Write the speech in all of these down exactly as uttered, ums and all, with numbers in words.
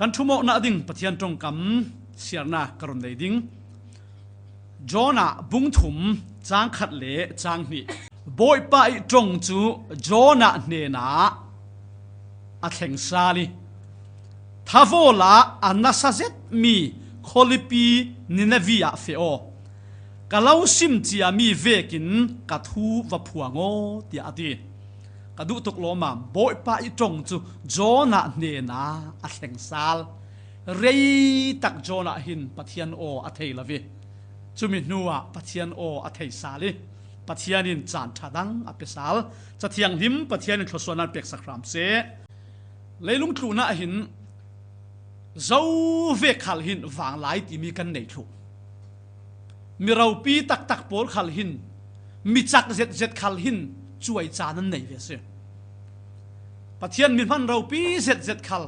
Kan thumawhna ding Pathian ṭongkam siarna ka run nei ding. Jonah bung thum, chang khat le chang hnih. Bawipa ih ṭong cu Jonah hnenah a thleng sal ih, "Thavaw la, a nasa zetmi khualipi Nineveh ah feh aw. Ka lo sim ciami vekin ka thu va phuang aw," tiah a ti. Ka duh tuk lawmmam, Bawipa ih ṭong cu Jonah hnenah a thleng sal. Reitak Jonah hin Pathian aw a thei lo ih, cumi hnuah Pathian aw a thei sal ih, Pathian in caan ṭha dang a pe sal. Ca Thianghlim Pathian in thluasuahnak peksak hram seh. Leilung tlun ah hin zo vek khal hin vanglai timi kan nei thluh. Mi ropi taktak pawl khal hin, mi cak zetzet khal hin cuai caan an nei ve a si. Pathian mi hman ropi zetzet khal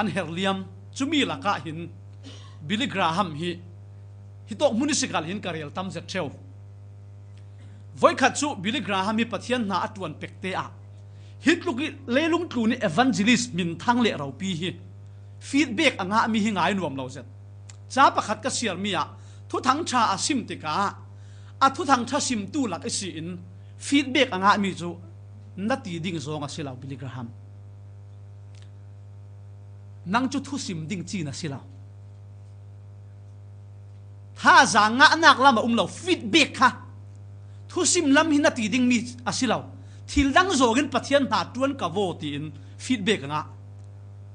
an herhliam. Cumi lakah hin Billy Graham hi, hi tawk hmun ihsi khal hin ka rel tam zet ṭheu. Voikhat cu Billy Graham hi Pathian hna a ṭuan pekte ah, hi tluk ih leilung tlun ih evangelist minthang le ropi hi feedback a ngahmi hi ngai nuam lo zet. Ca pakhat ka siarmi ah Thuthang ṭha a sim tikah a Thuthang ṭha simtu lak ihsi in feedback a ngahmi cu na ti ding zong a si lo, Billy Graham. Nang cu thusim ding ci na si lo. Thazaang ngahnak lam a um lo, feedback kha. Thusim lam hi na ti dingmi a si lo. Thil dang zawngin Pathian hna ṭuan ka vaw tiin feedback a ngah.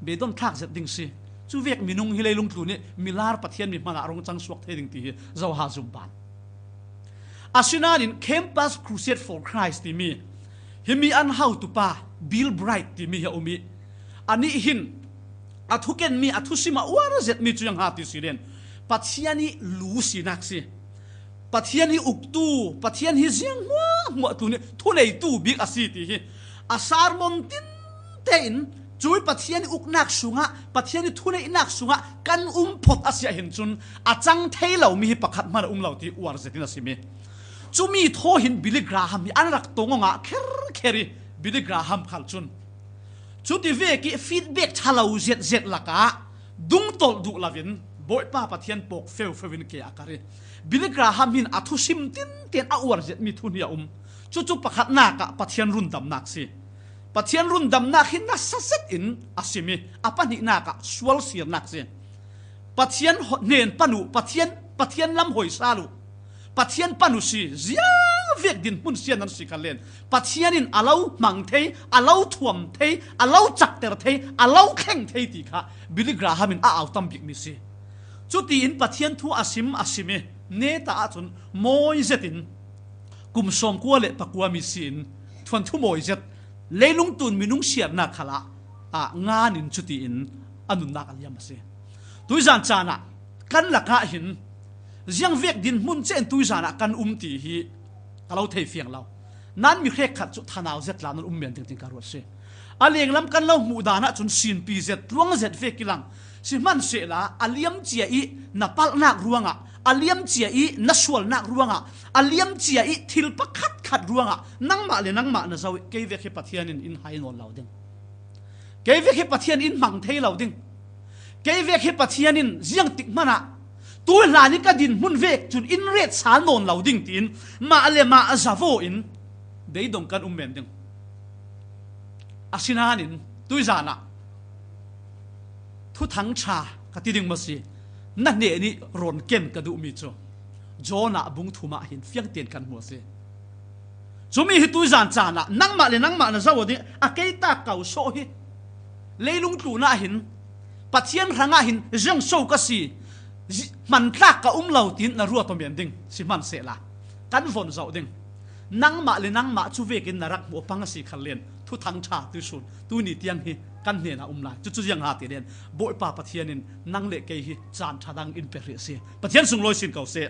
Beidon thlak zet ding si. Cuvek minung hi leilung tlun ih milar Pathian mi hmanah rung cang suak thei ding ti hi zoha zumban. Asinain Campus Crusade for Christ timi, himi an hotupa Bill Bright timi hi a um ih, anih hin a thukenmi, a thusim a uar zetmi cu ziang ha ti si len, Pathian ih lu sinak si. Pathian hi uktu, Pathian hi ziang hmuahhmuah tlun ih thuneitu bik a si ti hi a sermon tin tein, cui Pathian ih uknak sungah, Pathian ih thuneihnak sungah kan um phot a si ahhin cun, a cang thei lomi hi pakhat hman a um lo ti uar zetin a simi. Cumi thaw hin Billy Graham hi an rak tong ngah kherkher ih, Billy Graham khal cun cuti vek ih feedback ṭha lo zetzet lakah dungtolh duh loin Bawipa Pathian pawk feufeu in ke a kar ih, Billy Graham hin a thusim tinten a uar zetmi thu hnih a um. Cucu pakhatnak ah Pathian rundamnak si. Pathian rundamnak hi nasa zetin a simi, a pahnihnak ah sual sirnak si. Pathian ho-, hnen pan uh, Pathian, Pathian lam hoi sal uh, Pathian pan uh si, ziang vek dinhmun sian nan si kha len, Pathian in a lo hmang thei, a lo thuam thei, a lo cakter thei, a lo thleng thei ti kha Billy Graham in a au tam bikmi si. Cutiin Pathian thu a sim, a sim ih, neta ahcun mawi zetin kum sawmkua le pakua mi si in thuanthu mawi zet, leilung tlun minung siarnak khalah, ah, ngan in cutiin a nunnak a liam a si. Tuizan caan ah kan lakah hin ziangvek dinhmun ceh in tuizan ah kan um ti hi ka lo thei fiang lo. Nan mi hrekkhat cu thanau zet la nan um men ding tiin ka ruat si. A lenglam kan lo hmuh dan ahcun sinpi zet, tluang zet ve kilang. Sihmanhsehla a liamcia ih na palhnak ruangah, a liamcia ih na sualnak ruangah, a liamcia ih thil pakhatkhat ruangah nangmah le nangmah na zoh ih, kei vek hi Pathian in in hai nawn lo ding. Kei vek hi Pathian in hmang thei lo ding. Kei vek hi Pathian in ziangtik hmanah tui hlan ih ka dinhmun vek cun in ret sal nawn lo ding tiin mah le mah a zavaw in beidong kan um men ding. Asinain tuizan ah Thuthang ṭha ka ti ding maw si, na hnen ih rawn ken ka duhmi cu Jonah bung thum ah hin fiang tein kan hmu a si. Cumi hi tuizan caan ah nangmah le nangmah na zoh ding a, kei tak ko sawh hi. Leilung tlun ah hin Pathian hrangah hin ziangso ka si, zi-, hmantlak ka um lo tiin na ruat aw men ding. Sihmanhsehla kan von zoh ding. Nangmah le nangmah cu vekin na rak hmuh a pang a si khal len, Thuthang ṭha tuisun tuni tiang hi kan hnenah um lai. Cucu ziang ha ti len, Bawipa Pathian in nang le kei hi caan ṭha dang in pe hrih a si. Pathian sunglawi sin ko seh.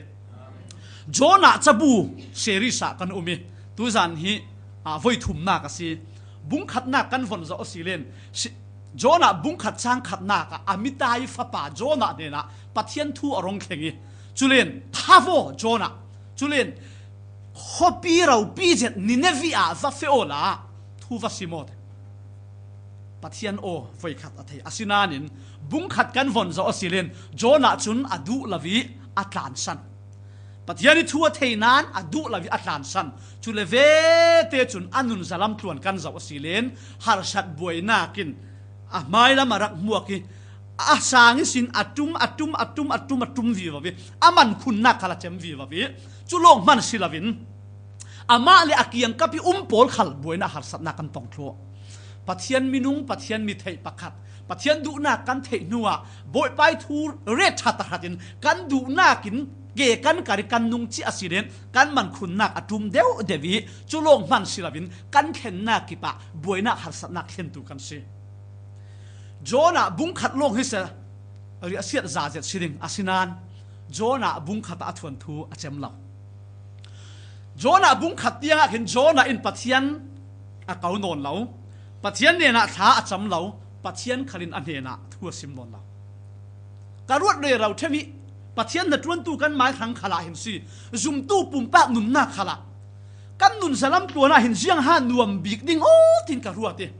Jonah cabu series ah kan um ih, tuizan hi, ah, voi thumnak a si. Bung khatnak kan von zoh a si len, si-, Jonah bung khat cang khatnak ah Amittai fapa Jonah hnenah Pathian thu a rung thleng ih, culen, "Thavaw, Jonah, culen khuapi ropi zet Nineveh ah va feh awla thu va sim aw," ti. Pathian aw voikhat a thei. Asinain Bung khat kan von zoh a si len, Jonah cun a duh lo ih a tlansan. Pathian ih thu a thei nain a duh lo ih a tlansan. Cule vete cun a nunzalam tluan kan zoh a si len, harsat buainak in a hmailam a rak hmuak ih a sang ihsin a ṭum, a ṭum, a ṭum, a ṭum, a ṭum vivo ih a mankhunnak khal a cem vivo ih cu lawng hman si loin amah le a kiangkap ih um pawl khal buainak harsatnak kan tong thluh. Pathian minung, Pathian mi theih pakhat, Pathian duhnak kan theih hnuah Bawipa ih thu ret ṭha tahratin kan duhnak in ke kan kar ih kan nung ciah a si len kan mankhunnak a ṭum deuh deuh ih cu lawng hman si loin kan thlennak kipah buainak harsatnak thlentu kan si. Jonah bung khat lawng hi seh, riahsiat za zet si ding a si nain Jonah bung khat ah a thuan thu a cem lo. Jonah bung khat tiangah khin Jonah in Pathian a ko nawn lo, Pathian hnenah thla a cam lo, Pathian khal in a hnenah thu a sim nawn lo. Ka ruat rero ṭheu ih Pathian hnaṭuantu kan mai hrang khalah hin si, zumtu pumpak nunnak khalah kan nunzalam tluan ah hin ziang ha nuam bik ding aw tin ka ruat ih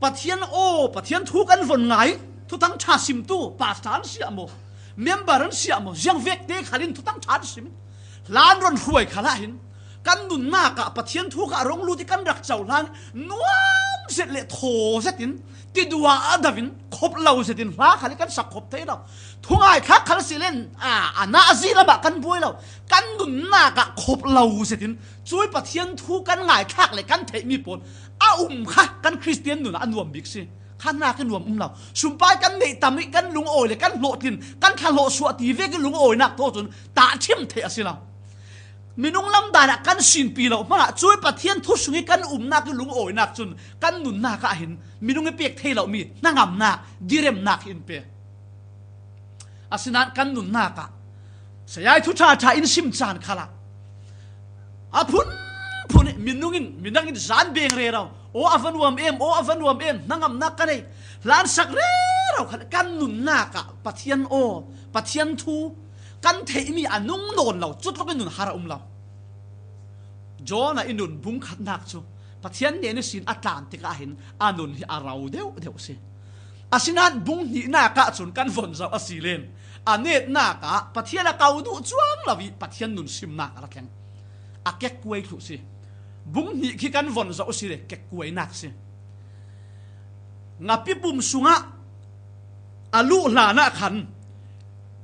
Pathian aw, Pathian thu kan von ngai, thuthang ṭha simtu pastor an siah maw, member an siah maw, ziang vekte khal in thuthang ṭha an sim. Hlan ron hruai khalah hin kan nunnak ah Pathian thu kha a rung lut ih kan rak cohlang, nuam zet le thaw zetin tidua a do in khop lo zetin hla khal ih kan sak khop thei lo. Thu ngaithlak khal si len a, a nazi lamah kan buai lo. Kan nunnak ah khop lo zetin cui Pathian thu kan ngaithlak le kan theihmi pawl a um kha kan Khristian nun ah a nuam bik si. Kha nak ih nuam um lo. Sumpai kan neih tam ih kan lungawi le kan hlawhtlin, kan thlahlawh suah ti vek ih lungawinak thaw cun tahṭhim theih a si lo. Minung lamdan ah kan sinpi lo hmanah cui Pathian thu sung ih kan umnak ih lungawinak cun kan nunnak ah hin minung ih pek thei lomi hnangamnak, diremnak hi in pe. Asinain kan nunnak ah saya ih thu ṭhaṭha in sim caan khalah a phunphun ih minung in, midang in zan beng rero, aw a va nuam em, aw a va nuam em, hnangamnak ka nei, hlansak rero khalah kan nunnak ah Pathian aw, Pathian thu kan theihmi a nung nawn lo, cutluk ih nun har a um lo. Jonah ih nun bung khatnak cu Pathian hnen ihsin a tlan tikah hin a nun hi a ro deuh deuh si. Asinain bung hnihnak ah cun kan von zoh a si len, a netnak ah Pathian a ko duh cuang lo ih Pathian nun simnak a ra thleng. A kekkuai thluh si. Bung hnih khi kan von zoh a si le kekkuainak si. Ngapi pum sungah a luh hlanah khan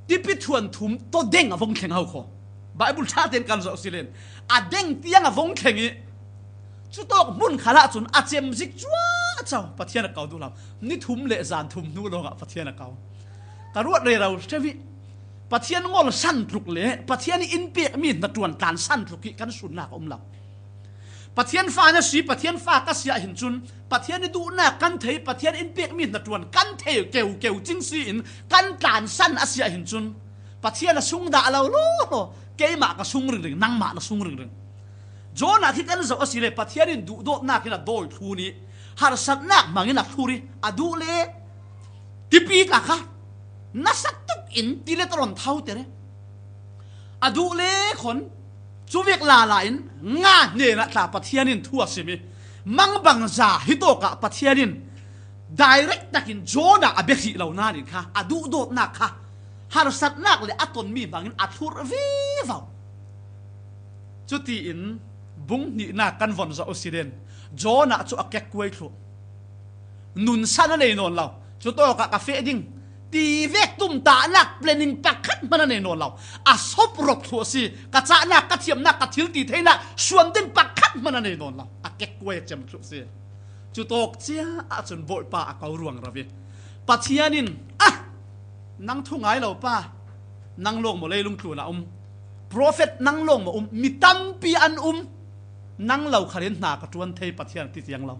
tipi thuan thum tawdeng a vong thleng ho khaw. Baibal ṭha tein kan zoh si len a deng tiang a vong thleng ih cutawk hmun khalah cun a cem zik cuahco, Pathian a ko duh lo. Ni thum le zan thum hnu lawngah Pathian a ko. Ka ruat rero ṭheu ih Pathian ngol san tluk le Pathian ih in pekmi hnaṭuan tlan san tluk hi kan sunnak a um lo. Pathian fa na si, Pathian fa ka si ah hin cun Pathian ih duhnak kan thei, Pathian in pekmi hnaṭuan kan thei keu keu cing si in kan tlansan a si ah hin cun Pathian a sung dah lo lawlaw, keimah ka sung ringring, nangmah na sung ringring. Jonah khi kan zoh a si le Pathian in duhdawtnak in a dawi thlun ih harsatnak hmangin a thlur ih a duh le tipi tla kha nasa tuk in ti le taron thaute re. A duh le khon cuvek lala in nga hnenah tla Pathian in thu a sim ih mangbangza hitawkah Pathian in direct takin Jonah a bia hrih lo nain kha a duhdawtnak kha harsatnak le a tonmi hmangin a thlur vivo. Cutiin bung hnihnak kan von zoh a si len Jonah cu a kekkuai thluh. Nunsan a nei nawn lo. Cutawkah ka feh ding ti vek tumtahnak planning pakhat hman a nei nawn lo. A sop rop thluh a si. Ka cahnak, ka thiamnak, ka thil ti theinak suan ding pakhat hman a nei nawn lo. A kekkuai a cem thluh a si. Cutawk cia ahcun Bawipa a ko ruang ro ih Pathian in, ah, nang thu ngai lo pa, nang lawng maw leilung tlun a um, profet nang lawng maw um, mi tampi an um, nang lo khal in hna ka ṭuan thei Pathian a ti tiang lo.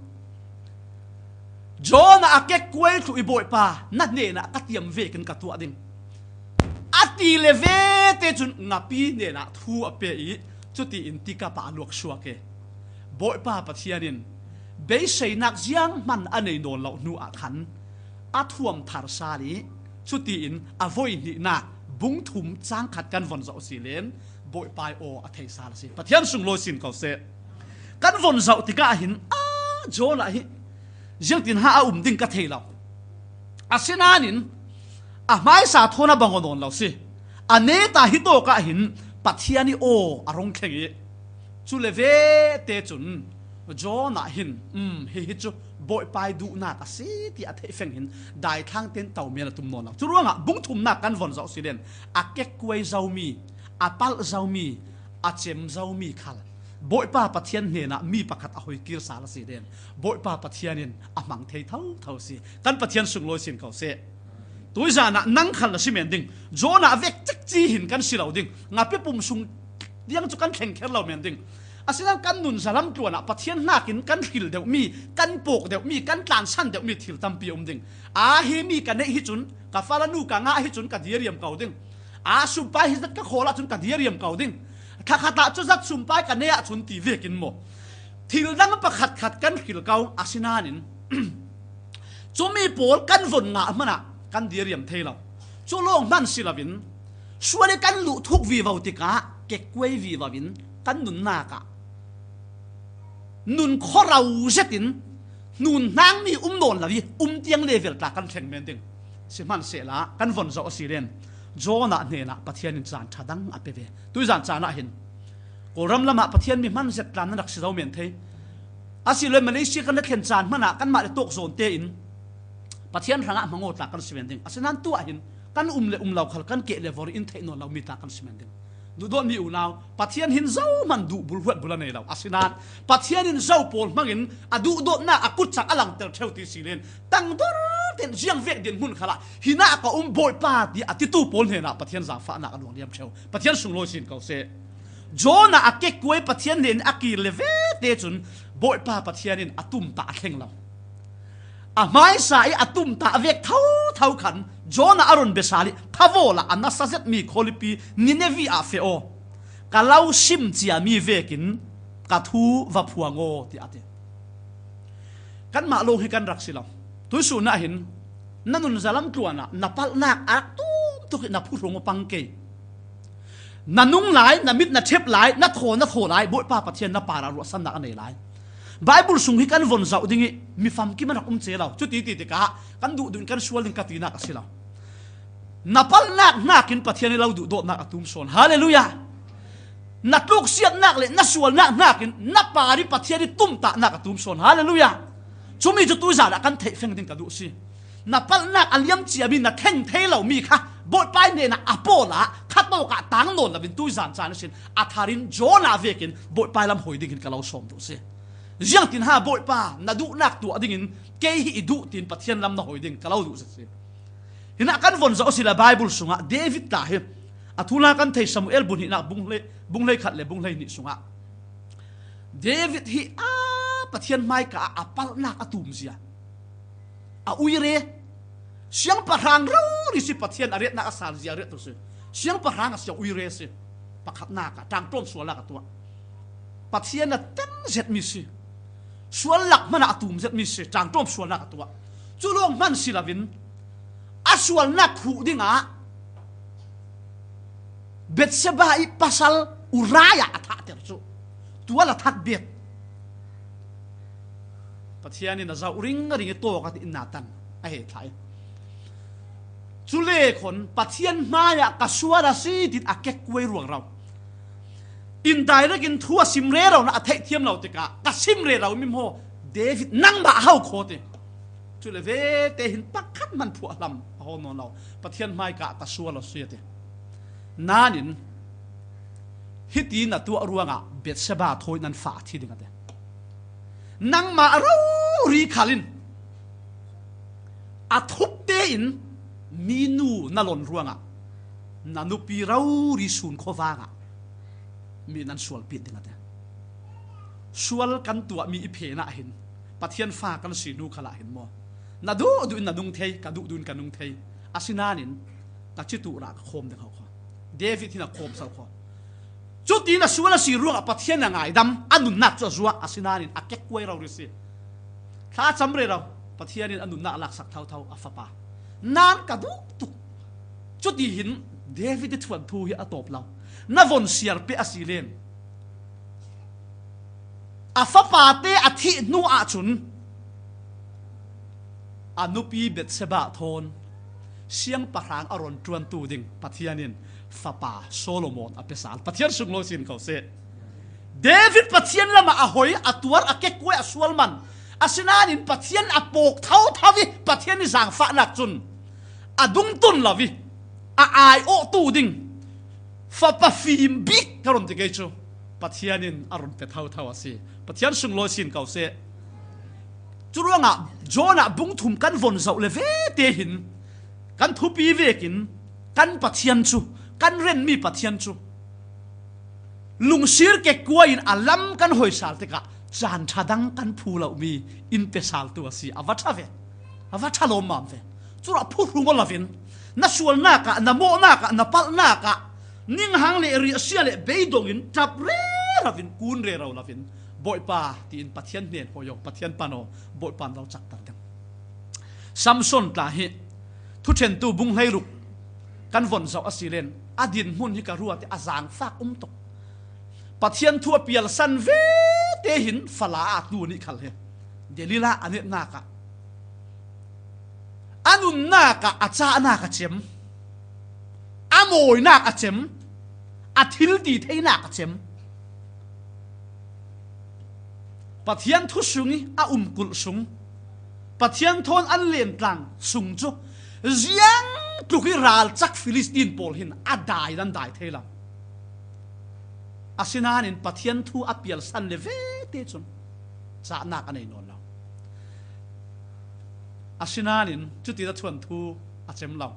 Jonah a kekkuai thluh ih Bawipa na hnenah ka tiam vekin ka tuah ding a ti le vete cun ngapi hnenah thu a pe ih cutiin tikap ah a luak suak ih Bawipa Pathian in beiseinak zianghman a nei nawn lo hnu ah khan a thuam thar sal ih cutiin a voi hnihnak bung thum cang khat kan von zoh a si len Bawipa ih aw a thei sal a si. Pathian sunglawi sin ko seh. Kan von zoh tikah hin a Jonah hi ziangtin ha a um ding ka thei lo. Asinain A hmaisa thawn a bang aw nawn lo si. A neta hi tawkah hin Pathian i aw a rung thleng i. Cu le vete cun Jonah hin, um, hi hi cu Bawipa i duhnak a si ti a theih feng hin daithlang ten to men a tum nawn lo. Cu ruangah bung thumnak kan von zoh si len a kekkuai zomi, a palh zomi, a cem zomi khal Bawipa Pathian hnenah mi pakhat a hoi kir sal a si len Bawipa Pathian in a hmang thei thotho si. Kan Pathian sunglawi sin ko seh. Tuizan ah nang khal na si men ding. Jonah vek cekci hin kan si lo ding. Ngapi pum sung tiang cu kan thleng kher lo men ding. Asinain kan nun zalam tluan ah Pathian hnakin kan hril deuhmi, kan pawk deuhmi, kan tlansan deuhmi thil tampi a um ding. A hi mi ka neih hi cun, ka fala nu ka ngah hi cun ka diriam ko ding. A sumpai hi zat ka khawl ah cun ka diriam ko ding. Thakhat ah cu zat sumpai ka nei ah cun ti vekin maw? Thil dang pakhat khat kan hril ko, asinain cumi pawl kan von ngah hmanah kan diriam thei lo. Cu lawng hman si loin sual i kan luh thuk vivo tikah kekkuai vivo in kan nunnak ah nun khuarau zetin nun hnangmi um nawn lo i um tiang level tla kan thleng men ding. Sihmanhsehla kan von zoh a si len Jonah hnenah Pathian in caan ṭha dang a pe ve. Tuizan caan ah hin Kawlram lamah Pathian mi hman zet tla nan rak si zo men thei. Asilo Malaysia kan la thlen caan hmanah kanmah le tawk zawn tein Pathian hrangah hmangaw tla kan si men ding. Asinain tuah hin kan um le um lo khal kan keh le vor in theih nawn lo mi tla kan si men ding. Duhdawtmi unau, Pathian hin zohman duh bulhuat bul a nei lo. Asinain Pathian in zo pawl hmangin a duhdawtnak a kutcak a langter ṭheu ti si len tangdor ten ziang vek din hmun khalah hinah ka um Bawipa ti a titu pawl hnenah Pathian zaangfahnak a luang liam ṭheu. Pathian sunglawi sin ko seh. Jonah a kekkuai Pathian hnen a kir le vete cun Bawipa Pathian in a tumtah a thleng lo. A hmaisa i a tumtah vek thotho khan Jonah a run biasal i thavaw lah a nasa zetmi khualipi Ninevi ah feh aw. Ka lo sim ciami vekin ka thu va phuang aw, tiah a ti. Kanmah lawng hi kan rak si lo. Tuihsun ah hin na nun zalam tluan ah na palhnak a rak tum tuk i na phuhrung a pang kei. Na nung lai, na mit na ṭhep lai, na thaw na thaw lai, Bawipa Pathian na parah ruahsannak a nei lai. Baibal sung hi kan von zoh ding i mi famkim a rak um ce lo. Cuti ti tikah kan duhduh in kan sual ding ka tinak a si lo. Na palhnak hnakin Pathian i lo duhdawtnak a tum sawn. Hallelujah! Na tluksiatnak le na sualnak hnakin na par i Pathian i tumtahnak a tum sawn. Hallelujah! Cumi cu tuizan ah kan theih feng ding ka duh si. Na palhnak a liam ciami na thleng thei lomi kha Bawipa i hnenah a pawl ah kha tawkah tang nawn loin tuizan caan ihsin a tharin Jonah vekin Bawipa i lam hoi dingin ka lo sawm duh si. Ziangtin ha Bawipa na duhnak tuah dingin kei hi i duh tiin Pathian lam na hoi ding ka lo duh si. Hinah kan von zoh a si le Baibal sungah David tla hi a thuhla kan thei Samuel bun hihnak bung hlei, bung hlei khat le bung hlei hnih sungah David hi a Pathian hmaika ah a palhnak a tumzia. A uire. Siangpahrang rori si Pathian a riatnak a salzia a riat tu si. Siangpahrang a si a uire si. Pakhatnak ah ṭangṭawm sualnak a tuah. Pathian a teng zetmi si. Sual lak hmanah a tum zetmi si. Ṭangṭawm sualnak a tuah. Cu lawng hman si loin a sualnak khuh dingah Bathsheba i pasal Uriah a thahter cu tual a that bet. Pathian in a zoh ringring i tawk a ti in Nathan a he thlah i. Cule khon Pathian hmaiah ka sual a si tin a kekkuai ruangro. Indirect in thu a sim rero na a theih thiam lo tikah ka sim rero mi maw David nangmah a ho khaw ti. Cule vete hin pakhat hman phuah hlam a haw nawn lo. Pathian hmaika ka sual a si a ti. Nanin hiti na tuah ruangah Bathsheba thawi nan fa a thi ding a ti. Nangmah rori khalin a thup tein minu na lon ruangah na nupi rori sun khuavangah mi nan sualpiat ding a ti. Sual kan tuahmi i phenah hin Pathian fa kan si nu khalah hin maw na duhduh in na nung thei, ka duhduh in ka nung thei. Asinanin ka cituh rah ka khawm ding ho kho. David hin a khawm so kho. Cutin a sual a si ruangah Pathian a ngaidam a nunnak cu a zuak asinanin a kekkuai rori si. Thlacam rero Pathian in a nunnak a laksak thotho a fapa. Nan ka duh tuk. Cuti hin David i thuanthu hi a tawp lo. Na von siar peh a si len a fapate a thih hnu ahcun a nupi Bathsheba thawn Siangpahrang a ron ṭuantu ding Pathian in fapa Solomon a pia sal. Pathian sunglawi sin ko seh. David Pathian lamah a hoi, a tuar, a kekkuai, a sual man. Asinain Pathian a pawk thotho ih Pathian ih zangfahnak cun a dungtun lo ih a aiawhtu ding fapa fim bik ka run ti kei cu Pathian in a run pe thotho a si. Pathian sunglawi sin ko seh. Curuangah Jonah bung thum kan von zoh le vete hin kan thupi vekin kan Pathian cu, kan renmi Pathian cu lungsir kekkuai in a lam kan hoi sal tikah caan ṭha dang kan phu lomi in pe saltu a si. A va ṭha ve. A va ṭha lawmmam ve. Curuah phuhrung aw loin na sualnak ah, na mawhnak ah, na palhnak ah ninghang le riahsia le beidong in ṭap rero in kun rero loin Bawipa tiin Pathian hnen hoi aw, Pathian pan aw, Bawipa in lo cakter ding. Samson tla hi Thuṭhentu bung hleiruk kan von zoh a si len a dinhmun hi ka ruat ih a zangfak um tuk. Pathian thu a pialsan vete hin fala a tlu nih khal hi Delilah a netnak ah a nunnak ah a cahnak a cem, a mawinak a cem, a thil ti theinak a cem. Pathian thu sung ih a um kulh sung, Pathian thawn an lentlang sung cu ziangtluk ih ralcak Filistin pawl hin a dai nan dai thei lo. Asinain Pathian thu a pialsan le vete cun cahnak a nei nawn lo. Asinain cutin a thuanthu a cem lo.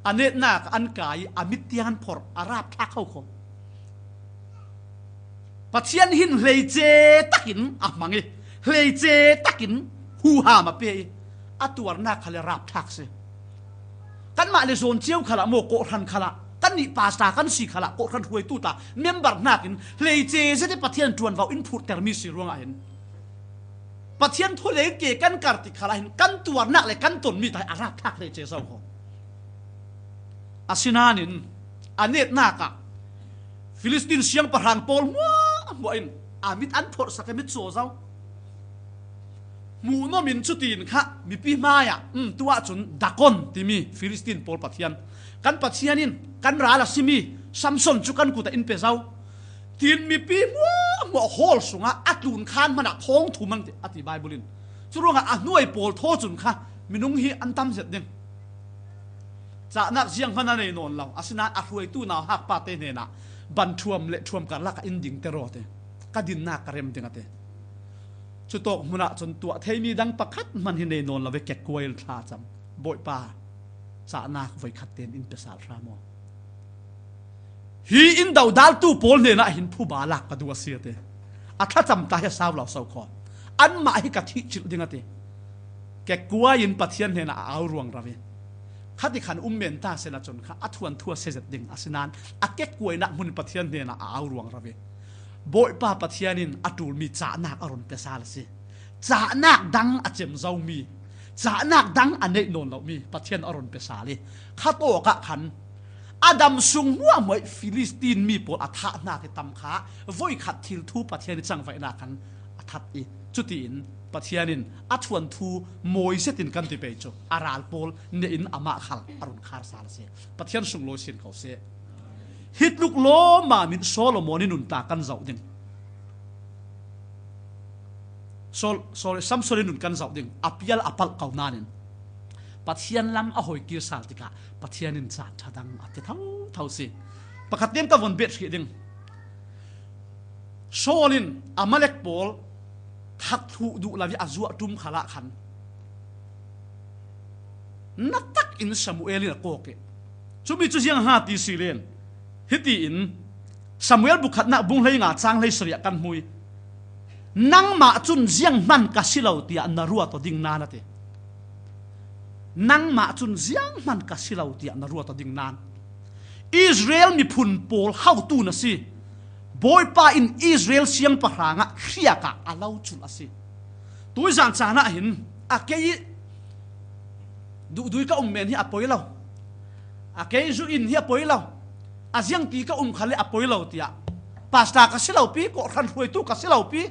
A netnak an kai ih a mit tiang an phorh, a rapthlak khokho. Pathian hin hleice takin a hmang ih hleice takin huham a pe ih a tuarnak khal le rapthlak si. Kanmah le zawn cio khalah maw, kawhhran khalah, kannih pasta kan si khalah, kawhhran hruaitu tla member hnakin hleice zet ih Pathian ṭuanvo in phurhtermi si ruangah hin Pathian thu le ke kan kar ti khalah hin kan tuarnak le kan tonmi tla hi a rapthlak hleice zo kho. Asinain a netnak ah Filistin siangpahrang pawl hmuahhmuah in a mit an phorhsak ih mit caw zo. Hmuhnom in cutin kha mipi hmaiah, um, tuah cun Dagon timi Filistin pawl pathian, kan Pathian in kan ral a simi Samson cu kan kut ah in pe zo, tiin mipi hmuahhmuah hawl sungah a tlun khan hmanah thawngthum an ti, a ti Baibal in. Curuangah a hnuai pawl thaw cun kha minung hi an tam zet ding. Cahnak zianghman a nei nawn lo. Asinain a hruaitu nauhak pate hnenah banṭhuam le ṭhuam karlak ah in dingter aw ti. Ka dinnak ka rem ding a ti. Cutawk hmunah cun tuah theimi dang pakhat hman hi nei nawn lo ve, kekkuai in thla a cam. Bawipa, cahnak voikhat tein in pe sal hram aw. Hi in dodaltu pawl hnenah hin phuba lak ka duh a si a ti. A thlacam ta hi a sau lo so khaw. Anmah hi ka thih cilh ding a ti. Kekkuai in Pathian hnenah a au ruangro ih khatikhan um men ta sehla cun kha a thuanthu a si zet ding. Asinain a kekkuainak hmun in Pathian hnenah a au ruangro ih Bawipa Pathian in a ṭulmi cahnak a run pe sal a si. Cahnak dang a cem zomi, cahnak dang a neih nawn lomi Pathian a run pe sal ih khatawk ah khan a dam sung hmuahhmuah ih Filistin mi pawl a thahnak ih tam kha voikhat thil thu Pathian ih cangvaihnak khan a that ih cutiin Pathian in a thuanthu mawi zetin kan ti pei cu a ral pawl neih in amah khal a run khar sal a si. Pathian sunglawi sin ko seh. Hi tluk lawmmam in Solomon ih nun tla kan zoh ding. Sol-, sorry, Samson ih nun kan zoh ding. A pial a palh ko nain Pathian lam a hoi kir sal tikah Pathian in caan ṭha dang a ti thotho si. Pakhat tiang ka von bet hrih ding. Saul in Amalek pawl that thluh duh lo ih a zuah ṭum khalah khan na takin Samuel in a kawk ih, cumi cu ziang ha ti si len, hitiin Samuel bukhatnak bung hleinga cang hleisarih ah kan hmu ih, nangmah cun zianghman ka si lo tiah na ruat aw ding nan a ti. Nangmah cun zianghman ka si lo tiah na ruat aw ding nan. Israel miphun pawl hotu na si. Bawipa in Israel siangpahrang ah hriak ah a lo culh a si. Tuizan caan ah hin a kei ih duhdui ka um men hi a poi lo, a kei zu inn hi a poi lo, a ziangti ka um khal le a poi lo tiah, pasta ka si lo pi, kawhhran hruaitu ka si lo pi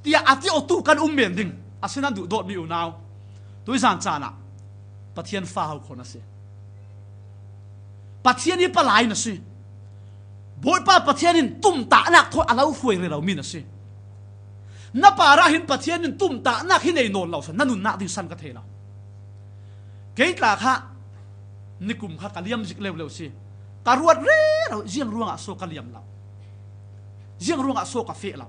tiah a ti awtu kan um men ding. Asinain duhdawtmi unau, tuizan caan ah Pathian fa ho khaw na si. Pathian hi palai na si. Bawipa Pathian in tumtahnak thawi a lo hruai rero mi na si. Na parah hin Pathian in tumtahnak hi nei nawn lo sa, na nunnak ding san ka thei lo. Kei tla kha nikum kha ka liam zik leuleu si. Ka ruat rero, ziang ruangah so ka liam lo. Ziang ruangah so ka feh lo.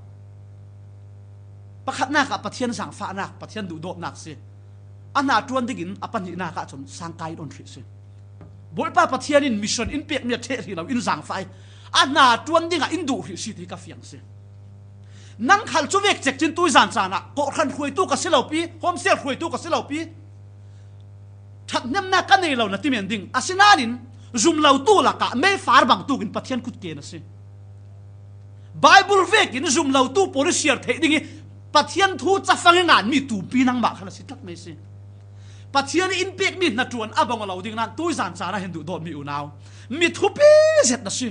Pakhatnak ah Pathian zangfahnak, Pathian duhdawtnak si. A hna ṭuan dingin a pahnihnak ah cun sangkai in on hrih si. Bawipa Pathian in mission in pekmi a ṭheh hrih lo in zangfah i a hna ṭuan dingah in duh hrih si ti ka fiang si. Nang khal cu vek cek cin tuizan caan ah kawhhran hruaitu ka si lo pi, homesick hruaitu ka si lo pi, ṭhathnemnak ka nei lo na ti men ding. Asinain zumlotu lakah meifar bangtuk in Pathian kut ke na si. Baibal vekin zumlotu pawl i siar theih ding i Pathian thu cafang i nganmi tumpi nangmah kha na si tlat mai si. Pathian i in pekmi hnaṭuan a bang lo ding nan tuizan caan ah hin duhdawtmi unau, mi thupi zet na si.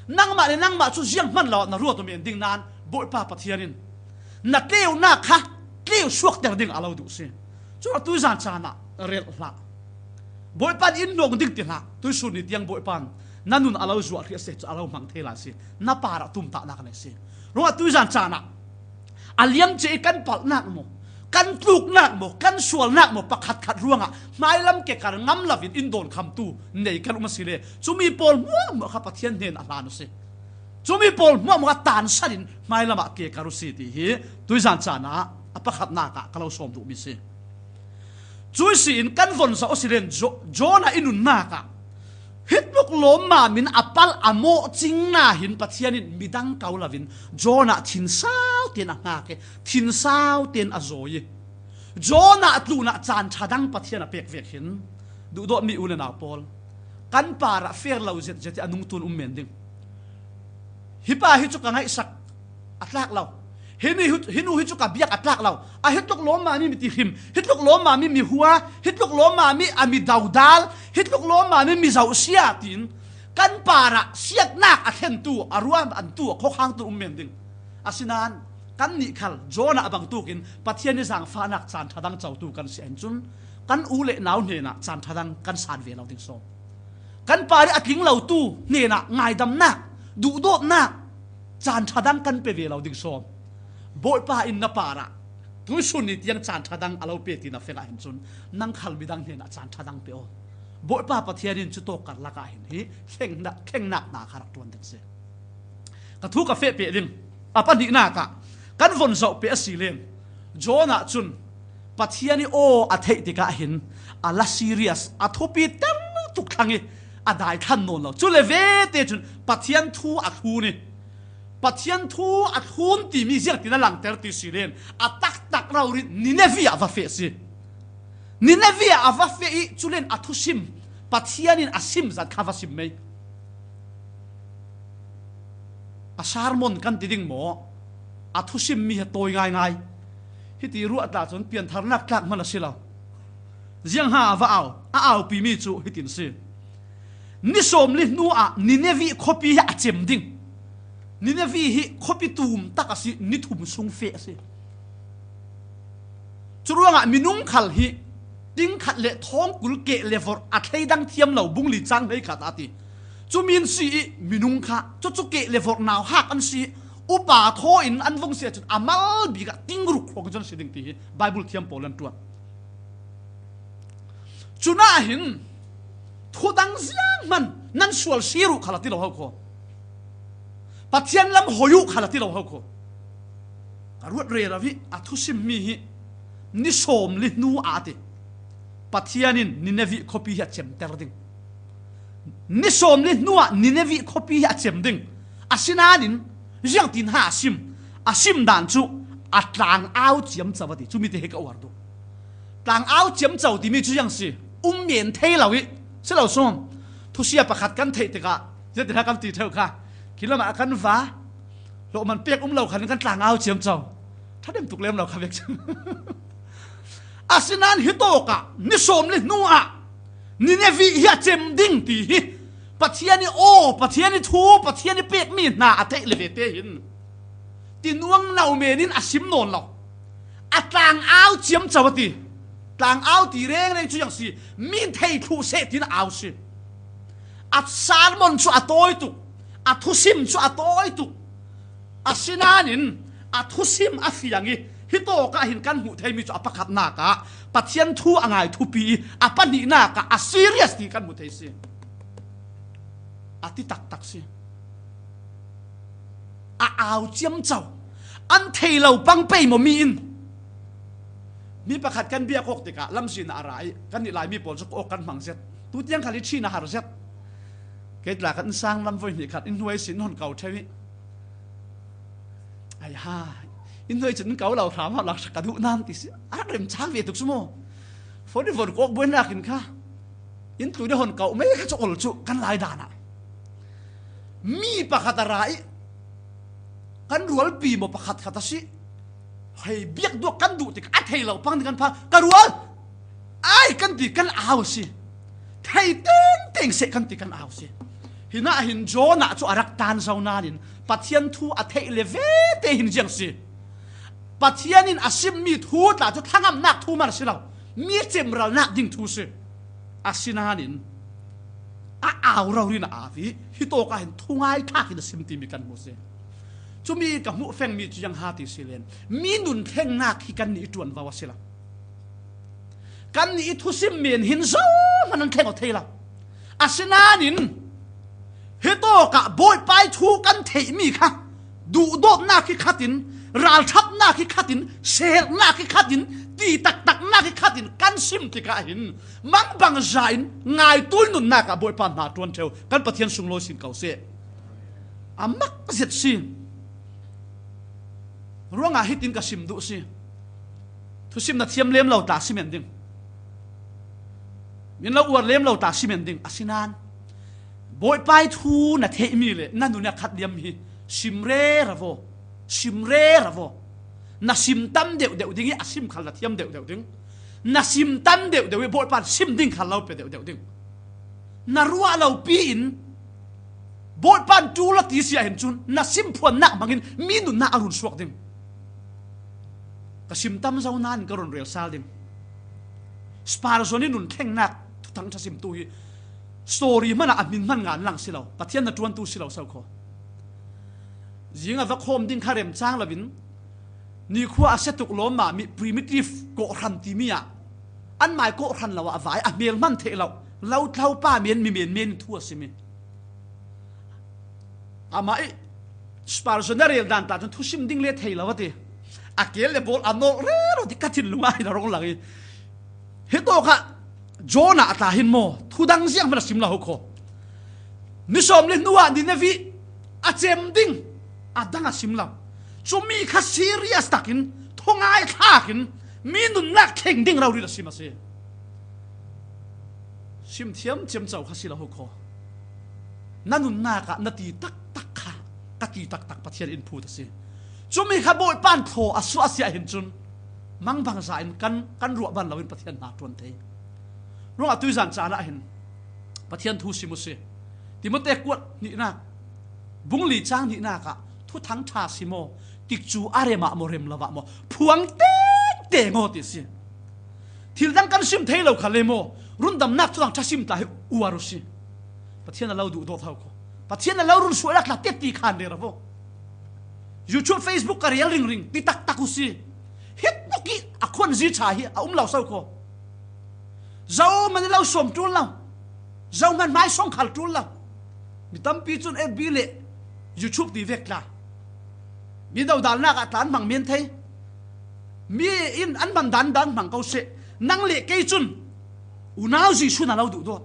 Nangmah le nangmah cu zianghman lo na ruat aw men ding nan Bawipa Pathian in na tleunak kha tleu suakter ding a lo duh si. Cu a tuizan caan ah rel hlah. Bawipa in in hnawng ding ti hlah. Tuisun ni tiang Bawipa in na nun a lo zuah hrih a si cu a lo hmang thei lai si. Na parah tumtahnak a nei si. Ruangah tuizan caan ah a liamcia i kan palhnak maw, kan tluknak maw, kan sualnak maw, pakhatkhat ruangah hmailam kekar ngam loin in dawnkhamtu nei kan um asile, cumi pawl hmuahhmuah kha Pathian hnen a hlan u si. Cumi pawl hmuahhmuah a tansan in hmailam ah kekar u si ti hi tuizan caan ah a pakhatnak ah ka lo sawm duhmi si. Cui si in kan von zoh a si len Jo-, Jonah i nunnak ah hi tluk lawmmam in a palh a mawh cing nain Pathian in midang ko loin Jonah thinsau tein a hngak i thinsau tein a zawi i Jonah tlunah caan ṭha dang Pathian a pek vek hin duhdawtmi u le nau pawl, kan parah fer lo zetzet i a nungtu in um men ding. Hi pa hi cu ka ngaihsak a tlak lo. Hi ni hi, hi nu hi cu ka biak a tlak lo. A hi tluk lawmmami mi tihrim, hi tluk lawmmami mi hua, hi tluk lawmmami a mi dodal, hi tluk lawmmami mi zohsia tiin kan parah siatnak a thlentu, a ruah antu, a khuakhangtu um men ding. Asinain kannih khal Jonah bangtukin Pathian i zangfahnak caan ṭha dang cotu kan si ahcun kan u le nau hnenah caan ṭha dang kan san ve lo ding sawm. Kan parih a tling lotu hnenah ngaidamnak, duhdawtnak, caan ṭha dang kan pe ve lo ding sawm. Bawipa in na parah tuisun ni tiang caan ṭha dang a lo pe ti na fek ahhin cun nang khal midang hnenah caan ṭha dang pe aw. Bawipa Pathian in cu tawk karlak ah hin hi thlengnak, thlengnak hna kha rak ṭuan ding si. Ka thu ka feh peh ding. A pahnihnak ah kan von zoh peh a si len Jonah cun Pathian i aw a theih tikah hin a la serious, a thupi ter tuk thlang i a daithlan nawn lo. Cu le vete cun Pathian thu a thlun i Pathian thu a thlun timi ziangtin a langter ti si len a taktak rori Ninevi ah va feh si. Ninevi ah a va feh i cu len a thusim Pathian in a sim zat kha va sim mei. A sermon kan ti ding maw? A thusim mi he tawi ngaingai. Hiti ruah tla cun piantharnak tlak hman a si lo. Ziangha a va au, a aupi mi cu hitin si. Ni sawmli hnu ah Ninevi khuapi hi a cem ding. Ninevi hi khuapi tum tak a si, ni thum sung feh a si. Curuangah minung khal hi tingkhat le thawngkul keh le vorh a thleidang thiam lo bungli cang hleikhat a ti. Cumi an si i minung kha cucu keh le vorh nauhak an si i upa thaw in an vung si ahcun a mal bik ah tingruk hrawng cun si ding ti hi Baibal thiam pawl an ṭuan. Cunah hin thudang zianghman nan sual si ruh kha la ti lo ho kho. Pathian lam hoi uh kha la ti lo ho kho. Ka ruat rero hi a thusimmi hi ni sawmli hnu ah a ti. Pathian in Ninevi khuapi hi a cemter ding. Ni sawmli hnu ah Ninevi khuapi hi a cem ding. Asinain ziangtin ha a sim? A sim dan cu a tlang au ciamco a ti. Cumi te hi ka uar duh. Tlang au ciamco timi cu ziang si? Um men thei lo i si lo sawm. Thusia pakhat kan theih tikah ziangtin ha kan ti ṭheu kha. Khi lamah kan va hlawh man pek um lo khan kan tlang au ciamco. Ṭha dem tuk lem lo kha vek cang. Asinain hi tawkah ni sawmli hnu ah Ninevi hi a cem ding ti hi Pathian i aw, Pathian i thu, Pathian i pekmi hna a theih le vete hin tinuang lo men in a sim nawn lo. A tlang au ciamco a ti. Tlang au ti rengreng cu ziang si? Mi thei thluh seh tin au si. A sermon chu a tawi tuk, a thusim chu a tawi tuk. Asinain a thusim a fiang i, hih tawkah hin kan hmuh theimi chu a pakhatnak ah Pathian thu a ngai thupi i, a pahnihnak ah a serious ti kan hmu thei si. A ti taktak si. A au ciamco. An thei lo pang pei maw mi in? Mi pakhat kan biak awk tikah lamzin ah a ra i, kan nih Laimi pawl cu awk kan hmang zet. Tutiang khal i Chin a har zet. Kei tla kan sang lam voi hnih khat in hnuai sin hon kau ṭheu i. Ai ha, in hnuai cun in kau lo hram hau lak ka duh nan ti si. A rak remchang ve tuk cu maw? Foni von kawk buainak in kha in tlui na hon kau mei kha cu ol cu kan lai dan ah. Mi pakhat a ra i kan rualpi maw pakhat khat a si. Hei biak duak kan duh tik a thei lo pang ding kan pha ka rual. Ai kan ti kan au a si. Thei tengteng seh kan ti kan au a si. Hinah hin Jonah cu a rak tan zo nain Pathian thu a theih le vete hin ziang si. Pathian in a simmi thu tla cu thlangamnak thu man a si lo. Mi cemralnak ding thu si. Asinain a au rori na au i, hih tawkah hin thungai thlak in a sim timi kan hmu si. Cumi ka hmuh fengmi cu ziang ha ti si len, mi nun thlengnak hi kannih i ṭuanvo a si lo. Kannih i thusim men hin zohman an thleng aw thei lo. Asinain hih tawkah Bawipa i thu kan theihmi kha duhdawtnak hi khatin, ralṭhatnak hi khatin, sehelhnak hi khatin, ti taktaknak hi khatin kan sim tikah hin mangbangza in ngaitui nunnak ah Bawipa hna ṭuan ṭheu kan Pathian sunglawi sin ko seh. A mak zet si. Ruangah hitin ka sim duh si. Thusim na thiam lem lo tla si men ding. Min lo uar lem lo tla si men ding. Asinain Bawipa i thu na theihmi le na nun a khat liam hi sim rero. Sim rero. Na sim tam deuh deuh ding i a sim khal na thiam deuh deuh ding. Na sim tam deuh deuh i Bawipa sim ding khal lo pe deuh deuh ding. Na ruah lo pi in Bawipa ṭul a ti si ah hin cun na sim phuannak hmangin mi nunnak a run suak ding. Ka sim tam zo nain ka run rel sal ding. Spurgeon i nun thlengnak thuthang ṭha simtu hi story hmanah a hmin hman ngan lang si lo, Pathian na ṭuantu si lo so kho. Zing a va khawm ding kha remcang loin nikhua a setuk lawm ah mi primitive kawhhran timi ah an mai kawhhran lo ah vai a hmel hman theih lo, lo tlau pa men mi men men thu a simi. Amah i Spurgeon a rel dan tla cun thusim ding le thei lo a ti. A kel le bawl a nawlh rero ti ka thinlung ah hin a rung lang i. Hi tawkah Jonah tla hin maw, thudang ziang hman a sim lo ho kho. Ni sawm le hnu ah Nineveh a cem ding a dang a sim lo. Cumi kha serious takin, thungai thlakin, mi nunnak thleng ding rori a sim a si. Sim thiam ciamco kha si lo ho kho. Na nunnak ah na ti taktak kha ka ti taktak Pathian in phut a si. Cumi kha Bawipa in thlaw a suah a si ah hin cun mangbangza in kan, kan ruah ban loin Pathian hna ṭuan thei. Ruangah tuizan caan ah hin Pathian thu sim u si. Timote kuat hnihnak, bung li cang hnihnak ah thuthang ṭha sim aw, tikcu a rem ah maw, rem lo ah maw, phuang tengteng aw ti si. Thil dang kan sim thei lo kha le maw, rundamnak thuthang ṭha sim tla hi uar u si. Pathian a lo duhdawt ho kho. Pathian a lo run suahnak tla tetti khan rero vo. YouTube, Facebook ka rel ringring ti taktak u si. Hi tuk i a khuanzi ṭha hi a um lo so kho. Zohman i lo sawm ṭul lo. Zohman hmaisawng khal ṭul lo. Mi tampi cun F B le YouTube ti vek tla. Mi dodalnak ah tla an hmang men thei. Mi in an hman dan dan hmang ko seh. Nang le kei cun unau Jesuh na lo duhdawt.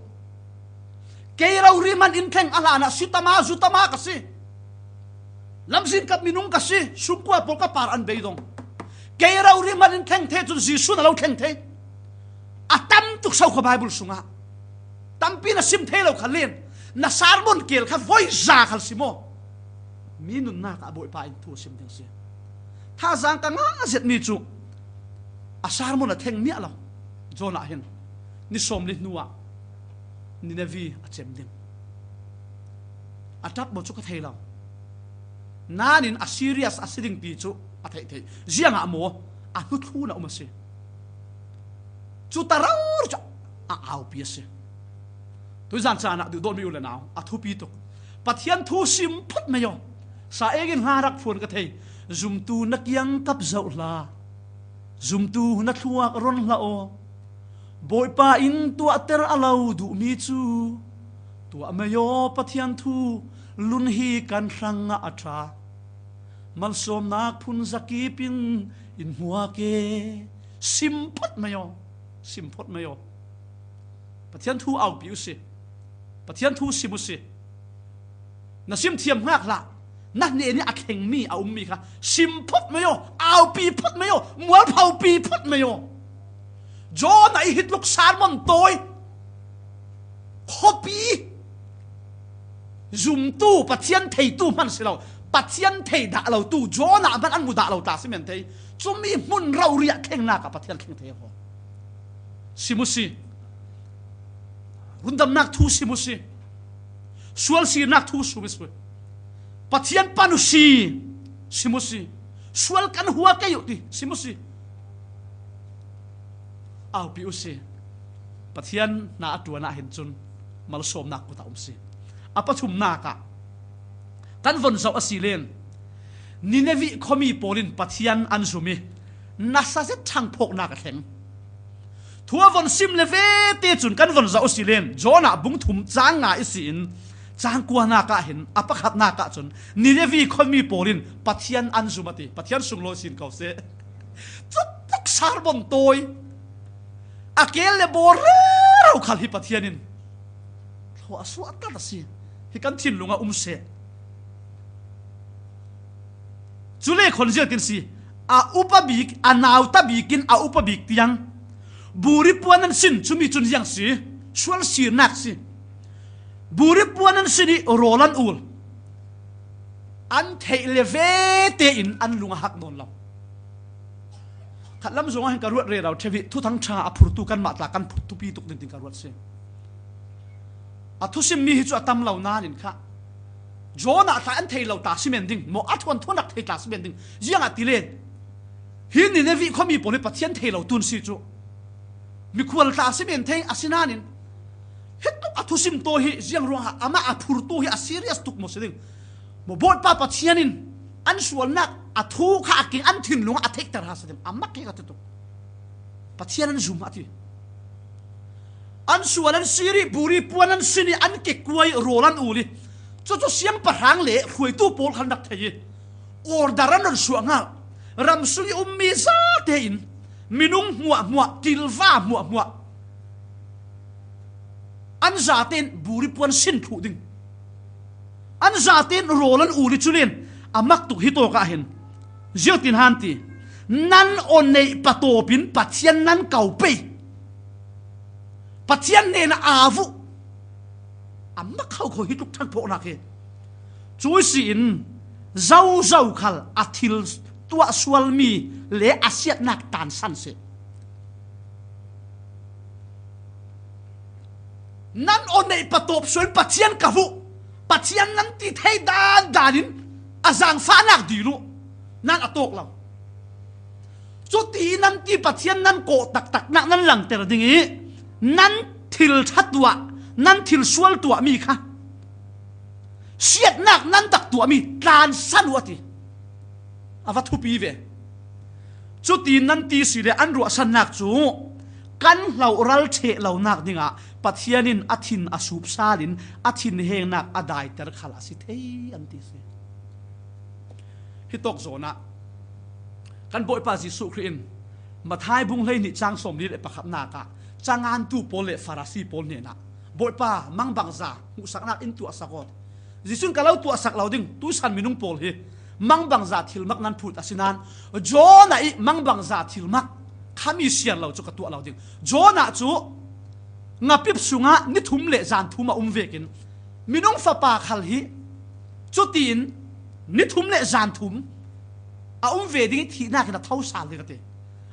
Kei rori hman in thleng a hlan ah sutama, zutama ka si. Lamzin kap minung ka si. Sungkua pawl ka par an beidong. Kei rori hman in thleng thei cun Jesuh na lo thleng thei. A tam tuk so kho Bible sungah. Tampi na sim thei lo kha len. Na sermon kel kha voi za khal sim aw. Mi nunnak ah Bawipa in thu a sim ding si. Thazaang ka ngah zetmi cu a sermon a thleng miah lo. Jonah hin ni sawm le hnu ah Nineveh a cem ding. A ṭap maw cu ka thei lo. Nain a serious a si ding pi cu a theih theih. Ziangah maw a hnu thlun a um a si. Cu ta rori cu a aupi a si. Tuizan caan ah duhdawtmi u le nau, a thupi tuk. Pathian thu sim phot mai aw. Sa engin hla rak phuan ka thei. Zumtu na kiang kap zoh hlah. Zumtu na thluak ron hlah aw. Bawipa in tuahter a lo duhmi cu tuah mai aw. Pathian thu lun hi kan hrangah a ṭha. Malsawmnak phun zakip in in hmuak e. Sim phot mai aw. Sim phot mai aw. Pathian thu aupi u si. Pathian thu sim u si. Na sim thiam hngak hlah. Na hnenih a thlengmi a ummi kha sim phot mai aw. Aupi phot mai aw. Mualphopi phot mai aw. Jonah i hi tluk sermon tawi. Khuapi zumtu, Pathian theitu hman si lo, Pathian thei dah lotu Jonah hman an mu dah lo tla si men thei. Cumi hmun rori ah thlengnak ah Pathian thleng thei aw. Sim u si. Rundamnak thu sim u si. Sual sirnak thu sim u si. Pathian pan u si. Sim u si. Sual kan hua kei uh ti sim u si. Aupi u si. Pathian hna a ṭuan ah hin cun malsawmnak kut a um si. A pathumnak ah kan von zoh a si len, Nineveh khuami pawl in Pathian an zum i nasa zet ṭhang phawknak a thleng. Thu a von sim le ve te cun kan von zoh a si len, Jonah bung thum cang nga i si in, cang kuanak ah hin a pakhatnak ah cun Nineveh khuami pawl in Pathian an zum a ti. Pathian sunglawi sin ko seh. Cutluk sermon tawi. A kel le bawl rero khal hi Pathian in thlawh a suah tlat a si. Hi kan thinlung a um seh. Cule khon ziangtin si, a upa bik, a nauta bikin a upa bik tiang buri puan an sin, cumi cun ziang si, sual sirnak si. Buri puan an sin i rawl an ul. An theih le ve tein an lung a hak nawn lo. Khatlam zongah hin ka ruat rero ṭheu i Thuthang ṭha a phurtu kanmah tla kan phurtu pi tuk ding tin ka ruat si. A thusimmi hi cu a tam lo nain kha Jonah tla an thei lo tla si men ding maw, a thuanthu nak thei tla si men ding. Ziangahtile hi Nineveh khuami pawl hi Pathian thei lo tun si cu mikhual tla si men thei a si nain hi tuk a thusim tawi hi ziang ruangah amah a phurtu hi a serious tuk maw si ding. Maw Bawipa Pathian in an sualnak a thu kha a king an thinlung a theihter ha si ding a mak hi ka ti tuk. Pathian an zum a ti. An sual an sir i buri puan an sin i an kekuai rawl an ul i cucu siangpahrang le hruaitu pawl khan rak thei i order an rawn suah ngal. Ram sung i ummi zate in minung hmuahhmuah, tilva hmuahhmuah an zate in buri puan sin thluh ding. An zate in rawl an ul i culin a mak tuk hi tawk ah hin ziangtin han ti, nan aw neih patawp in Pathian nan ko pei. Pathian hnenah aa vuh. A mak kho kho hi tluk ṭhan phawhnak hi. Cu si in zozo khal a thil tuah sualmi le a siatnak tansan si. Nan aw neih patawp sual Pathian ka vuh. Pathian nan ti thei dan dan in a zaangfahnak dil uh nan a tawk lo. Cuti nan ti Pathian nan kawh taktaknak nan langter ding i nan thil ṭha tuah, nan thil sual tuahmi kha siatnak nan tak tuahmi tlansan uh a ti. A va thupi ve. Cuti nan ti si le an ruahsannak cu kan hloral ṭheh lonak dingah Pathian in a thin a sup sal in a thinhengnak a daiter khal a si thei an ti si. Hi tawk zawn ah kan Bawipa Jesuh Khrih in Matthai bung hleihnih cang sawmli le pakhatnak ah cangantu pawl le Farasi pawl hnenah, Bawipa, mangbangza hmuhsaknak in tuahsak aw. Jesuh in ka lo tuahsak lo ding, tuisan minung pawl hi mangbangza thilmak nan phut a si nain Jonah i mangbangza thilmak khami siar lo cu ka tuah lo ding. Jonah cu ngapip sungah ni thum le zan thum a um vekin minung fapa khal hi cutiin ni thum le zan thum a um ve ding i thihnak in a tho sal ding a ti.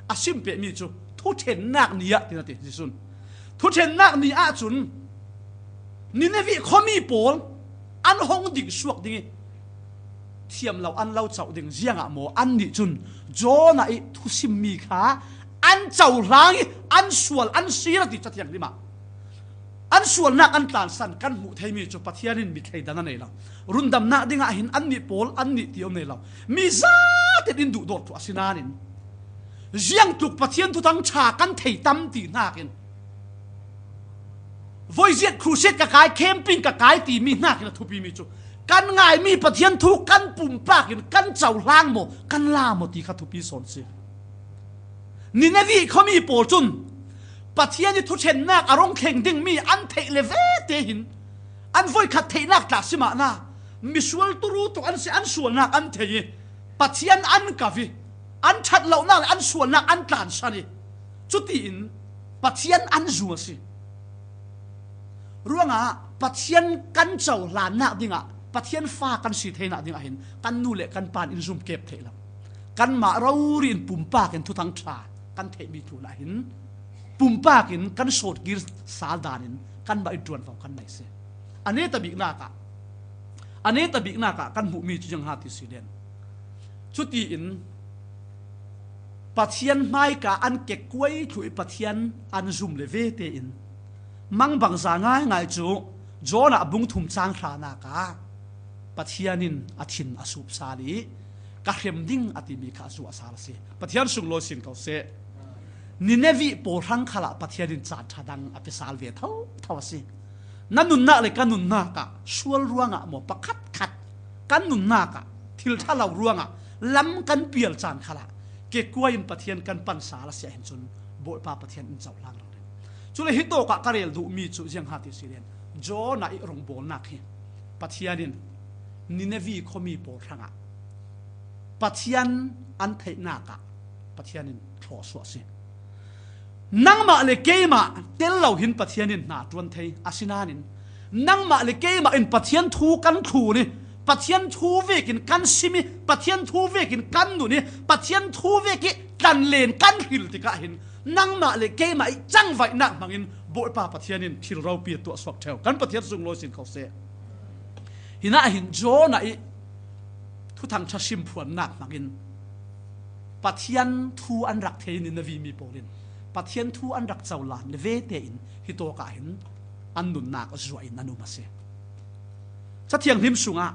A sim pehmi cu thuṭhennak ni ah tin a ti Jesuh in. Thuṭhennak ni ah cun Nineveh khuami pawl an hong ding suak ding i thiam lo an lo coh ding. Ziangah maw? Annih cun Jonah i thusimmi kha an cohlang i an sual an sir a ti Cathiang limah. An sualnak an tlansan kan hmuh theimi cu Pathian in mi thleidan a nei lo. Rundamnak dingah hin annih pawl annih ti a um nei lo. Mi zaten in duhdawt tuah a si nain ziangtluk Pathian thuthang ṭha kan thei tam ti hnakin, voiziat crusade ka kai, camping ka kai timi hnakin a thupimi cu kan ngaimi Pathian thu kan pumpak in kan cohlang maw, kan la maw ti kha thupi sawn si. Nineveh khuami pawl cun Pathian ih thuṭhennak a rung thleng dingmi an theih le vete hin an voikhat theihnak tla si mahna, misual turu tuk an si, an sualnak an thei ih Pathian an kau ih an ṭhat lonak le an sualnak an tlansan ih cutiin Pathian an zum a si. Ruangah Pathian kan cohlannak dingah, Pathian fa kan si theinak dingah hin kan nu le kan pa in in zum kep theih lo. Kanmah rori in pumpak in thuthang ṭha kan theihmi tlunah hin pumpak in kan sawtkir sal dan in kanmah in ṭuanvo kan nei si. A neta biknak ah, a neta biknak ah kan hmuhmi cu ziang ha ti si len. Cutiin Pathian hmaika an kekkuai thluh ih Pathian an zum le vete in mangbangza ngaingai cu Jonah bung thum cang hranak ah Pathian in a thin a sup sal ih ka hrem ding a timi kha a zuah sal a si. Pathian sunglawi sin ko seh. Nineveh pawl hrang khalah Pathian in caan ṭha dang a pe sal ve thotho a si. Na nunnak le ka nunnak ah sual ruangah maw, pakhatkhat kan nunnak ah thil ṭha lo ruangah lam kan pial caan khalah kekkuai in Pathian kan pan sal a si ahhin cun Bawipa Pathian in cohlang ringring. Cule hitawk ah ka rel duhmi cu ziang ha ti si len, Jonah ih rongbawlnak hi Pathian in Nineveh khuami pawl hrangah Pathian an theihnak ah Pathian in thlawsuah a si. Nangmah le keimah tel lo hin Pathian in hna ṭuan thei a si nain, nangmah le keimah in Pathian thu kan thlun ih, Pathian thu vekin kan sim ih, Pathian thu vekin kan nun ih, Pathian thu vekih tlanlen kan hril tikah hin nangmah le keimah ih cangvaihnak hmangin Bawipa Pathian in thil ropi a tuahsuak ṭheu. Kan Pathian sunglawi sin ko seh. Hinah hin Jonah ih thuthang ṭha sim phuannak hmangin Pathian thu an rak thei in Nineveh mi pawl in Pathian thu an rak cohlan le vete in hitawk ah hin an nunnak zuah in an um a si. Cathianghlim sungah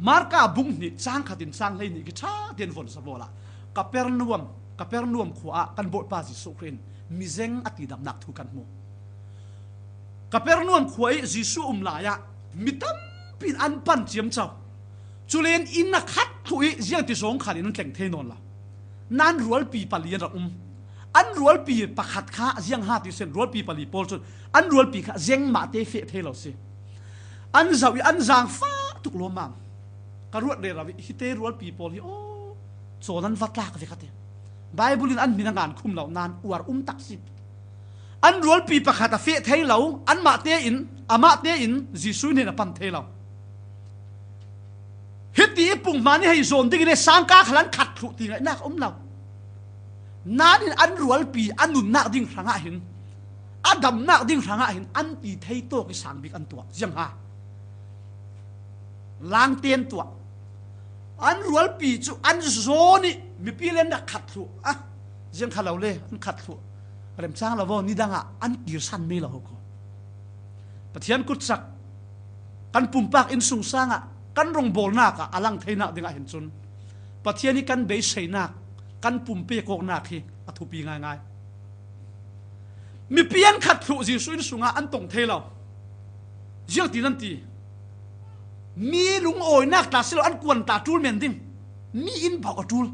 Marka bung hnih cang khat in cang hleihnih khi ṭha tein von sa bawlah Kapernaum, Kapernaum khua ah kan Bawipa Jesuh Khrih in mizeng a tidamnak thu kan hmu. Kapernaum khua ih Jesuh um lai ah mi tampi in an pan ciamco. Cule in a khat thluh ih ziangti zawng khan in an tleng thei nawn lo. Nan rualpi pali an rak um. An rualpi pakhat kha ziang ha ti sen rualpi pali pawl cun an rualpi kha zengmahte feh thei lo si. An zoh ih an zaangfah tuk lawmmam. Ka ruat rero ih hite rualpi pawl hi aw, caw nan va tlak ve ka ti. Baibal in an hmin a ngan khum lo nain uar um tak si. An rualpi pakhat a feh thei lo, anmah tein, amah tein Jesuh hnen a pan thei lo. Hiti ih punghman ih hei zawn dingin sangka khal an khat thluh ti ngaihnak a um lo. Nain an rualpi a nunnak ding hrangah hin, a damnak ding hrangah hin an ti thei tawk ih sang bik an tuah. Ziang ha. Langte an tuah. An rualpi cu an zawn ih mipi le an rak khat thluh. Ah, ziang kha lo le an khat thluh. Remcang lo vaw, nidangah an kir san mei lo ho ko. Pathian kutcak kan pumpak innsungsang ah kan rongbawlnak ah a lang theinak dingah hin cun Pathian ih kan beiseinak, kan pumpek awknak hi a thupi ngaingai. Mipi an khat thluh Jesuh inn sungah an tong thei lo. Ziangtin an ti? Mi lungawinak tla si lo, an kuan tla ṭul men ding. Mi inn bauh a ṭul.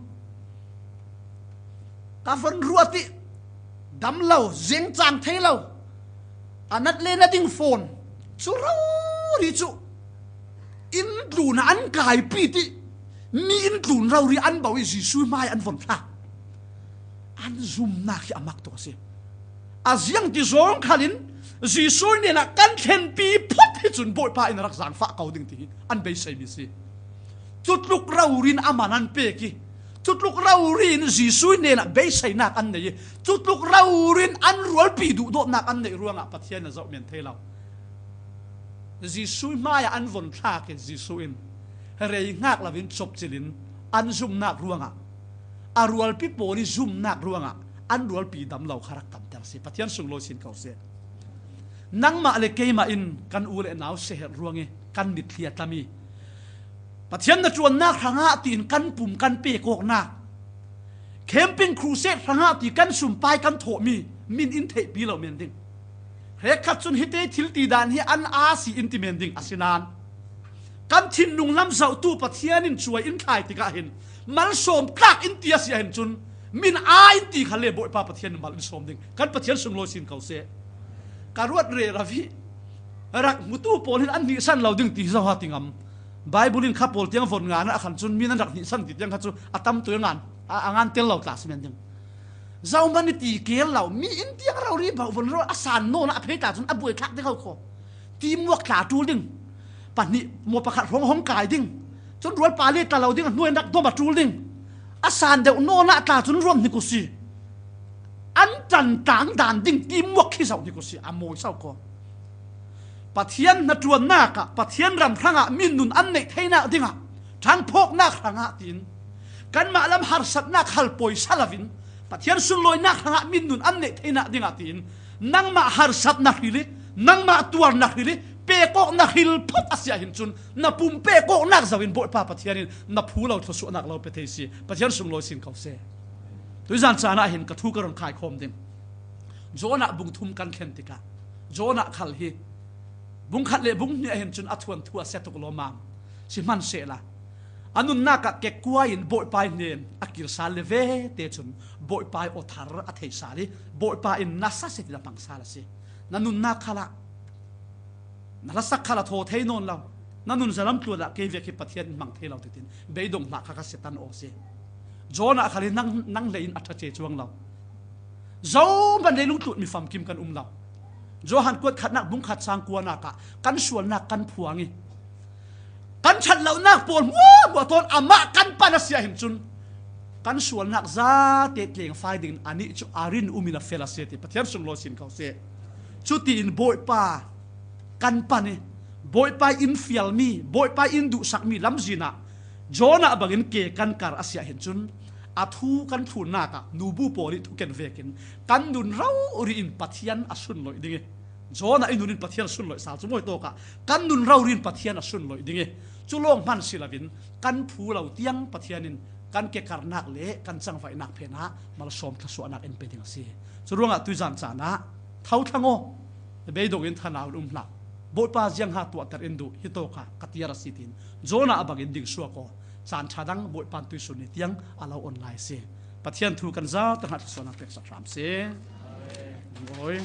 Ka von ruat ih dam lo, zengcang thei lo. A nat le na ding fawn. Cu rori cu inn tlun ah an kaipi ti. Mi inn tlun rori an bauh ih Jesuh hmai an von thlak. An zumnak hi a mak tuk a si. A ziangti zawng khalin Jesuh hnenah kan thlenpi phut hi cun Bawipa in a rak zaangfah ko ding ti hi an beiseimi si. Cutluk rori in a man an pek ih, cutluk rori in Jesuh hnenah beiseinak an nei ih, cutluk rori in an rualpi duhdawtnak an neih ruangah Pathian a zoh men thei lo. Jesuh hmaiah an von thlak ih Jesuh in rei hngak loin copcil in an zumnak ruangah, a rualpi pawl ih zumnak ruangah an rualpi dam lo kha rak kamter si. Pathian sunglawi sin ko seh. Nangmah le keimah in kan u le nau siaherh ruangin kan mitthli a tla mi, Pathian na ṭuannak hrangah tiin kan pum kan pek awknak, camping crusade hrangah ti kan sumpai kan thawh mi min in theihpi lo men ding. Hrekkhat cun hite thil ti dan hi an a si in ti men ding a si nain, kan thinlung lam zohtu Pathian in cuai in thlai tikah hin malsawm tlak in ti a si ahhin cun, min a in ti kha le Bawipa Pathian in mal in sawm ding. Kan Pathian sunglawi sin ko seh. Ka ruat rero hi, rak hmutu pawl hin an hnihsan lo ding ti hi zo ha ti ngam. Bible in kha pawl tiang von ngan ah khan cun min an rak hnihsan ti tiang kha cu a tam tu a ngan, a, a ngan tel lo tla si men ding. Zohman i ti kel lo, mi in tiang rori bauh von ro a san nawn ah a phei tla cun a buai thlak ding ho kho. Ti muak tla ṭul ding. Pahnih maw pakhat hrawng hong kai ding. Cun rualpa le tla lo ding, a hnuai rak dom a ṭul ding. A san deuh nawn ah tla cun ruam hnik u si. An ṭan tlang dan ding ti muak khi zoh hnik u si, a mawi so kho. Pathian hnaṭuannak ah, Pathian ram hrangah min nun an neih theinak dingah ṭhangphawknak hrangah tiin kanmah lam harsatnak hal poi sa loin, Pathian sunlawinak hrangah min nun an neih theinak dingah tiin nangmah harsatna hril i, nangmah tuarna hril i, pek awkna hril phot a si ahhin cun na pum pek awknak zoh in Bawipa Pathian in na phu lo thluasuahnak lo pe thei si. Pathian sunglawi sin ko seh. Tuizan caan ah hin ka thu ka run khaikhawm ding. Jonah bung thum kan thlen tikah Jonah khal hi bung khat le bung hnih ahhin cun a thuanthu a sia tuk lawmmam. Sihmanhsehlaw a nunnak ah kekkuai in Bawipa hnen a kir sal le vete cun Bawipa aw thar a thei sal i Bawipa in na sa si ti na hmang sal a si. Na nunnak khalah na hlasak khal a thaw thei nawn lo. Na nun zalam tluan ah kei vek hi Pathian in hmang thei lo titin beidong hlah kha ka sitan aw si. Jonah khal hi nang, nang hlei in a ṭha ce cuang lo. Zohman leilung tlut mi famkim kan um lo. Johan kuat khatnak bung khat sang kuanak ah kan sualnak kan phuang i kan ṭhat lonak pawl hmuahhmuah tawn amah kan pan a si ahhin cun kan sualnak zate tlengfai dingin anih cu a rin um in a fel a si ti Pathian sunglawi sin ko seh. Cutiin Bawipa kan pan i Bawipa in fialmi, Bawipa in duhsakmi lamzin ah Jonah bangin ke kan kar a si ahhin cun a thu kan thlunnak ah nubu pawl i thuken vekin kan nun rori in Pathian a sunlawih ding i Jonah i nun in Pathian a sunlawih sal cu mawi tawk ah kan nun rori in Pathian a sunlawih ding i cu lawng hman si loin kan phu lo tiang Pathian in kan kekarnak le kan cangvaihnak phen ah malsawm thluasuahnak in pe ding a si. Cu ruangah tuizan caan ah tho thlang aw, beidong in thanau in um hlah. Bawipa ziangha tuahter in duh hi tawk ah ka tiar a si tiin Jonah a bangin ding suak aw. Caan ṭha dang Bawipa in tuihsun ni tiang a lo on lai a si. Pathian thu kan zate hnga thluasuahnak peksak hram seh. Amen.